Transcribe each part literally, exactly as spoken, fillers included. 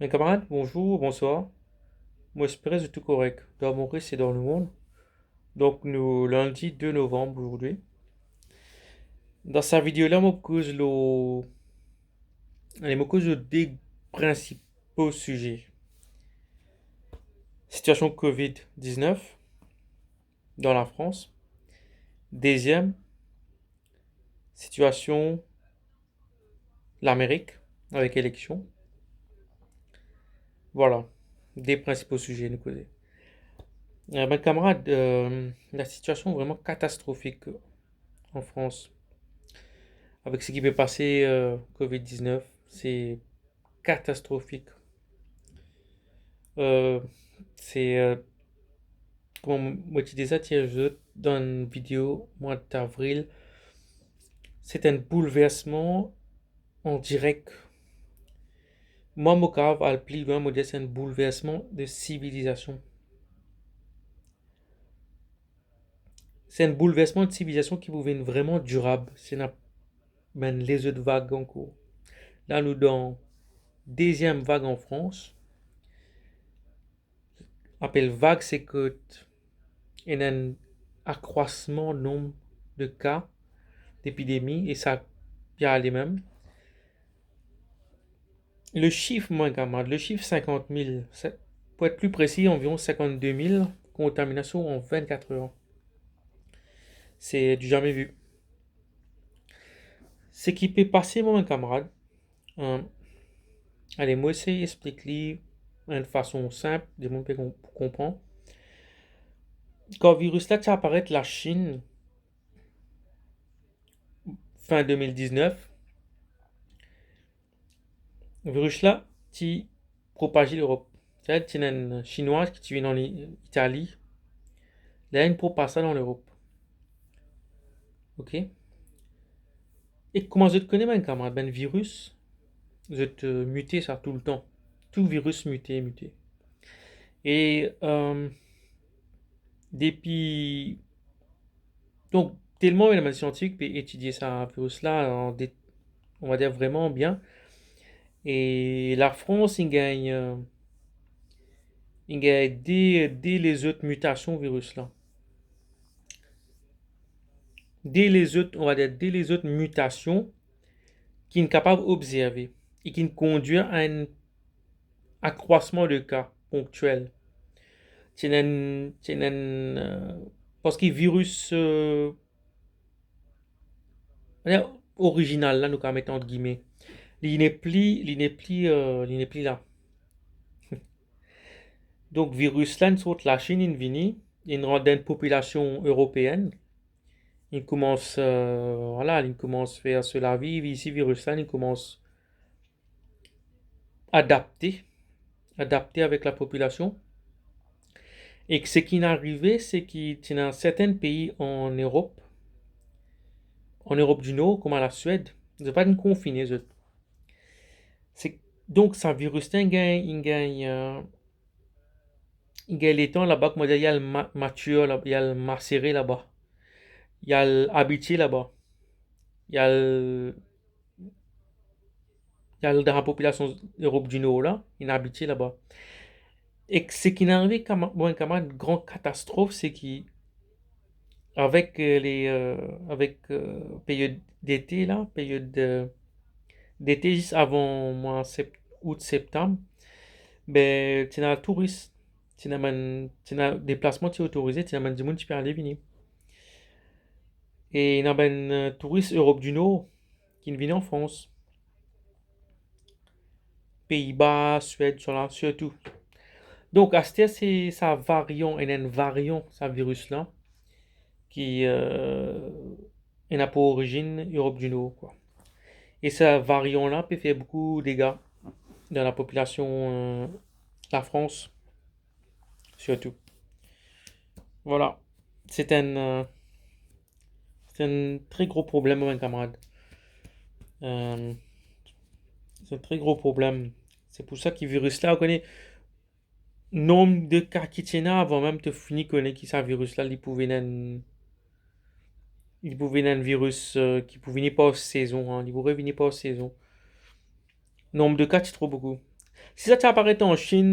Mes camarades, bonjour, bonsoir. Mo espere zot tou korek dan Moris e dan lemond. Donk nou lindi de novanm zordi. Dan sa video la, mo pou koz lor, ale, mo koz lor de prinsipo size. Sitiasion covid diznef dan Lafrans. Deziem, sitiasion Lamerik avek eleksion. Vwala, de prinsipo size nou koze. Eh, bann kamarad, eh, lasitiasion vreman katastrofik an Frans. Avek seki pe pase, eh, covid diznef, se katastrofik. Eh, se, eh, kouma mo ti deza dir zot dan enn video mwa davril, se enn boulversman an direk. Mwa, mo kav al pli lwin, mo dir se enn boulversman de sivilizasion. Se enn boulversman de sivilizasion ki pou vinn vreman dirab si ena bann lezot vag ankor. La, nou dan deziem vag an Frans. Apel vag, se kot ena enn akrwasman nonb de ka lepidemi e sa pe ale mem. Le sif, bann kamarad, le sif sinkant mil, se, pou et pli presi, anviron sinkant-de mil kontaminasion an vinn-kat-er. Se du jamais vu. Seki pe pase, bann kamarad, eh, ale, mo esey explik li enn fason sinp, dimoun pe konp-, konpran. Kan viris la ti aparet Lasinn, fin de mil diznef, viris la ti propaze Lerop. Savedir ti ena enn Sinwa ki ti vinn an Itali, li inn propaz sa dan Lerop. Ok? E kouma zot kone, bann kamarad, bann viris, zot, eh, mite sa toultan. Tou viris mite, mite. E, eh, depi, donk, telman bann siantifik pe etidie sa viris la an de-, on va dir, vreman bien. E Lafrans, inn gagn, eh, inn gagn de, de lezot mitasion viris la. De lezot, on va dir, de lezot mitasion ki'nn kapav obzerve e ki'nn kondwir a enn akrwasman de ka ponktiel. Ti ena enn, ti ena enn, eh, parski viris, eh, orizinal la, nou kav met ant gime, li nepli, li nepli, eh, li nepli la. Donk, viris la inn sort Lasinn, inn vini, inn rant dan enn popilasion eropeinn, inn koumans, eh, vwala, inn koumans fer so lavi isi, viris la, inn koumans adapte, adapte avek lapopilasion. E seki inn arive, seki ti ena sertin pei an Erop, an Erop di Nor, kouma Laswed, zot pa inn konfine zot. Se, donk, sa viris la inn gagn, inn gagn, eh, inn gagn letan laba, kouma dir, li al ma-, matir la, li al masere laba. Li al abitie laba. Li al, li al dan lapopilasion Erop di Nor la, inn abitie laba. E seki inn arive, kama-, bann kamarad, gran katastrof, seki avek, eh, le, eh, avek, eh, period dete la, period, eh, dete zis avan mwa sept-, out, septam, be, ti ena touris, ti ena bann, ti ena deplasman ti otorize, ti ena bann dimoun ti pe ale vini. E ena bann, eh, touris Erop di Nor ki'nn vini an Frans. Peiba, Swed, sa la, sirtou. Donk, aster se sa varian, ena enn varian sa viris la, ki, eh, ena pou orizinn Erop di Nor, kwa. E sa varian la pe fer boukou dega dan lapopilasion, eh, Lafrans, sirtou. Vwala. Se enn, eh, se enn tre gro problem, bann kamarad. Eh, se enn tre gro problem. Se pou sa ki viris la, ou kone, nonb de ka ki ti ena avan mem to fini kone ki sa viris la, li pou vinn enn, li pou vinn enn viris, eh, ki pou vini par sezon, en, li pou revini par sezon. Nonb de ka ti tro boukou. Si sa ti aparet an Chinn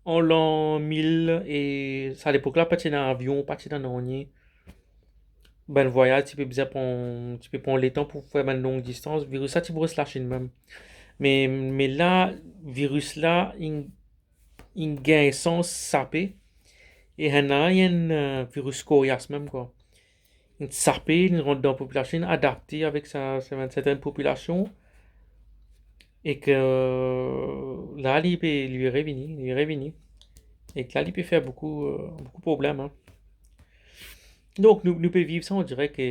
an lan mil, e sa lepok la pa ti ena avion, pa ti ena nanye, bann vwayaz ti pe bizin pran, ti pe pran letan pou fer bann long distans, viris la ti pou res Lachinn mem. Me, me la, viris la, inn, inn gagn sans sape, e ena enn, eh, viris koryas mem, kwa. Inn sape, inn rant dan popilasion, inn adapte avek sa, sa, sertenn popilasion, e ke, eh, la, li pe, li revini, li revini. E la, li pe fer boukou, eh, boukou problem, hein. Donk, nou, nou pe viv sa, on dirait ke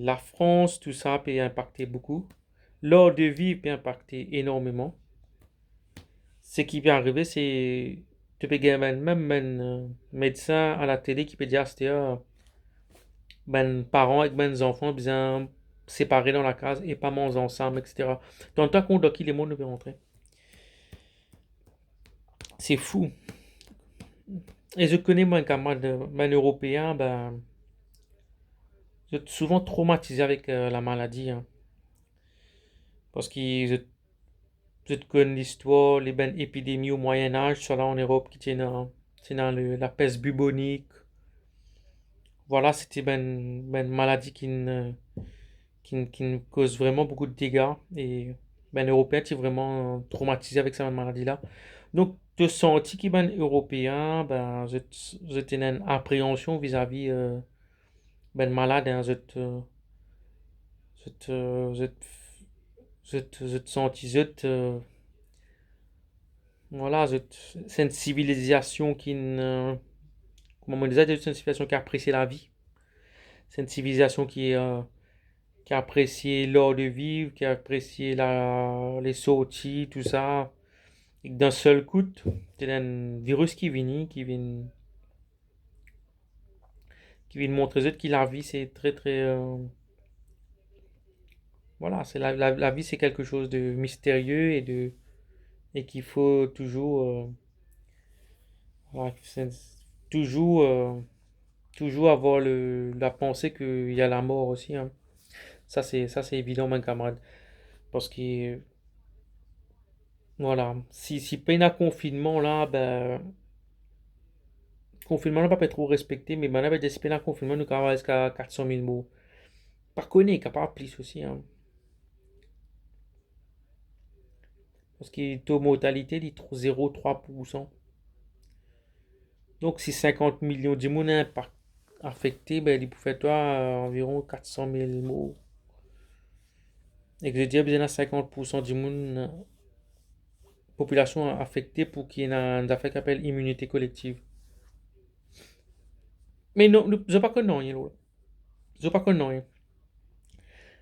Lafrans, tou sa pe inpakte boukou. Lar de viv pe inpakte enormeman. Seki pe arive, se to pe gagn bann, mem bann, eh, medsin alatele ki pe dir aster, bann paran ek bann zanfan bizin separe dan lakaz e pa manz ansam, et cetera. Donk, to konpran dan ki lemond nou pe rantre. Se fou. E zot kone, bann kamarad, bann Eropeen, ben, zot souvan tromatize avek, eh, lamaladi, hein. Parski zot, zot konn listwar, le bann epidemi o Moyen Âge, sa la an Erop ki ti ena, ti ena le, lapes bibonik. Vwala, se ti bann, bann maladi ki'nn, eh, ki'nn, ki'nn koz vreman boukou de dega, e bann Eropeen ti vreman tromatize avek sa bann maladi la. Donk, to santi ki bann Eropeen, ben, zot, zot ena enn apreansion vizavi, eh, bann malad, hein, zot, eh, zot, eh, zot, zot, zot santi zot, eh, vwala, zot, se enn sivilizasion ki'nn, eh, kouma mo dir, se enn sivilizasion ki apresie lavi. Se enn sivilizasion ki, eh, ki apresie lar de viv, ki apresie la, le sorti, tou sa. E dan sel kou, ti ena enn viris ki vini, ki vinn, ki vinn montre zot ki lavi se tre, tre, eh, vwala, se la, la, lavi se quelque chose de mystérieux et de, et qu'il faut toujours, eh, vwala, se, toujours, eh, toujours avoir le, la pensée qu'il y a la mort aussi, hein. Sa se, sa se evidan, bann kamarad. Parski, vwala, si, si pena konfinnman la, ben, konfinnman la pa pe tro respekte, me bann la pe dir si pena konfinnman, nou kapav ziska kat san mil mor. Pa kone, kapav plis osi, hein. Parski to mortalite, li tro-, zero trwa poursan. Donk, si sinkant milion dimoun inpak-, afekte, ben, li pou fer twa, eh, anviron kat san mil mor. Ek zot dir, bizin ena sinkant poursan dimoun, eh, popilasion afekte pou ki ena enn zafer ki apel iminite kolektiv. Me non, nou, zot pa konn nanye lor la. Zot pa konn nanye.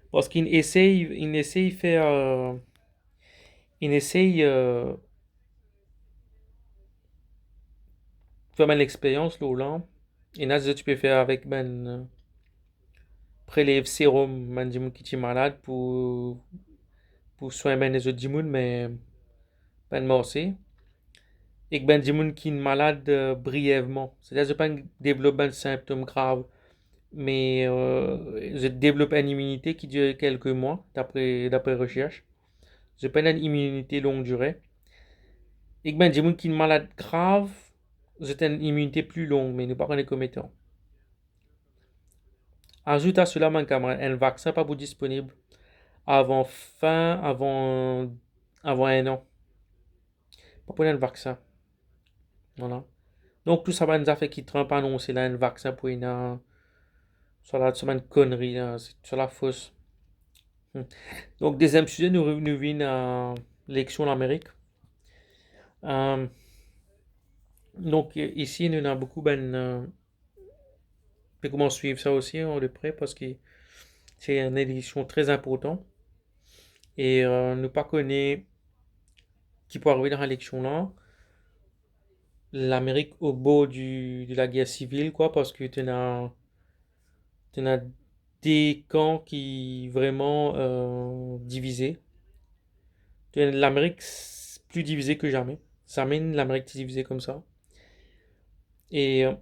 Parski inn esey, inn esey fer, eh, inn esey, eh, fer bann lexperyans lor la. Ena zot ti pe fer avek bann, eh, prelev serom bann dimoun ki ti malad pou, pou swegn bann lezot dimoun, me pa'nn marse. Ek bann dimoun ki malad, eh, brievman. Setadir zot pa'nn devlop bann sintom grav, me, eh, zot devlop enn iminite ki dir kelke mwa, dapre, dapre resers. Zot pa'nn enn iminite long dire. Ek bann dimoun ki malad grav, zot enn iminite pli long, me nou pa kone konbien tan. Azout a sela, bann kamarad, enn vaksin pa pou disponib avan fin, avan, avan enn an. Pa pou ena enn vaksin. Vwala. Donk, tou sa bann zafer ki Trump anonse la, enn vaksin pou ena, sa la, sa bann konnri la, se, sa la fos. Hmm. Donk, deziem size, nou, nou vinn a eleksion Lamerik. Eh, donk, isi, nou ena boukou bann, eh, pe koumans swiv sa osi, hein, de pre, parski se enn eleksion tre inportan. E, eh, nou pa kone ki pou arive dan eleksion la. Lamerik o bor di, de lager sivil, kwa, parski to ena, to ena de kan ki vreman, eh, divize. To ena Lamerik s-, pli divize ki zame. Zame Lamerik ti divize koumsa. E, eh,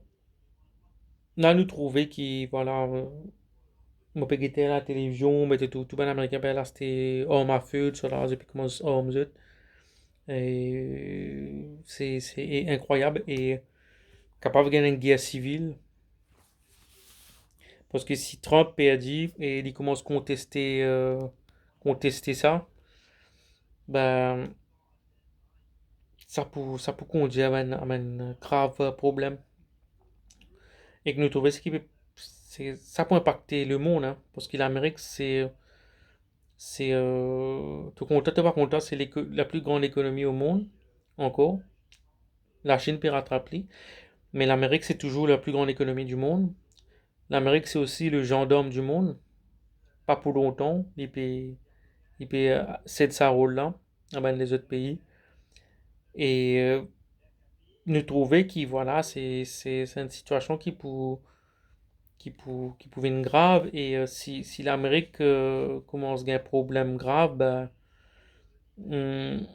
la nou trouve ki, vwala, eh, mo pe gete latelevizion, mo pe trouv tou bann Amerikin pe al aste arm a fe, sa la, zot pe koumans arm zot. E se, se inkrwayab e kapav gagn enn ger sivil. Parski si Trump perdi e li koumans konteste, euh, konteste sa, ben, sa pou, sa pou kondir a enn, a enn grav problem. Ek nou trouve seki pe, se, sa pou inpakte lemond, hein, parski Lamerik, se, se, euh, to kontan, to pa kontan, se leko-, la pli gran ekonomi o mond, ankor. Lachinn pe ratrap li. Me Lamerik, se touzour la pli gran ekonomi di mond. Lamerik, se osi le zandarm di mond. Pa pou lontan, li pe, li pe, euh, sed sa rol la a bann lezot pei. E, euh, nou trouve ki, vwala, se, se, se enn sitiasion ki pou, ki pou, ki pou vinn grav. E, euh, si, si Lamerik, euh, koumans gagn problem grav, ben, hmm,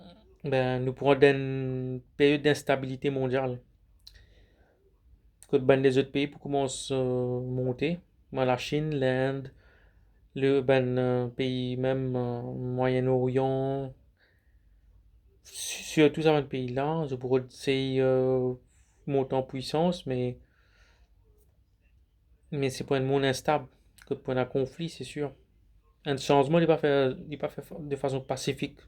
ben, nou pou rant dan enn peryod d'instabilite mondial. Kot bann lezot pei pou koumans, euh, monte. Kouma Lachinn, Lind, le, bann, euh, pei mem, euh, Mwayen Orian, si-, sirtou sa bann pei la, zot pou rod-, sey, euh, mont an pwisans, me, me se pou enn mond instab, kot pou ena konfli, se sir. Enn sanzman, li pa fer, li pa fer de fason pasifik.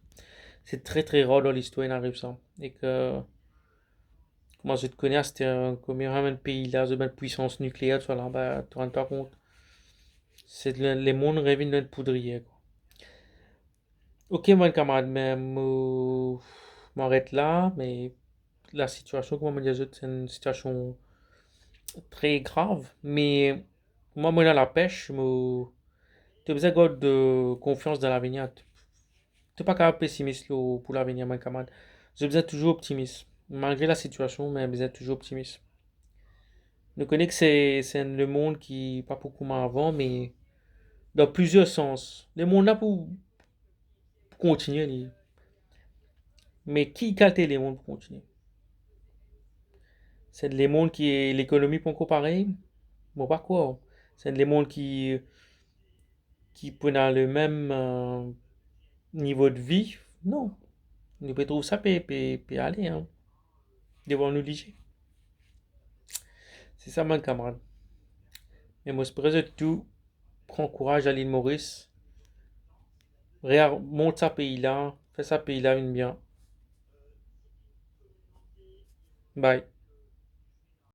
Se tre, tre rar dan listwar inn ariv sa. Ek, kouma zot kone aster, kouma bann pei la, zot bann pwisans nikleer, tousala, ba, to rann twa kont. Se le, lemond revinn dan enn poudriyer, kwa. Ok, bann kamarad, me mo, mo aret la, me lasitiasion, kouma mo dir zot, se enn sitiasion tre grav, me mwa, mo ena lapes, mo, to bizin gard, euh, konfians dan lavenir. To pa kapav pesimis lor, pou lavenir, bann kamarad. Zot bizin touzour optimis. Malgre lasitiasion, me bizin touzour optimis. Nou kone ki se, se enn lemond ki pa pou kouma avan, me dan plizier sans, lemond la pou, pou kontinie, li. Me ki kalite lemond pou kontinie? Se enn lemond ki lekonomi pou ankor parey? Mo pa krwar. Se enn lemond ki, ki pou ena le mem, euh, nivo de vi? Non. Nou pe trouv sa pe, pe, pe ale, hein, devan nou lizie. Se sa, bann kamarad. Me mo espere zot tou pran kouraz a Lil Moris, remont sa pei la, fer sa pei la vinn bien. Bye.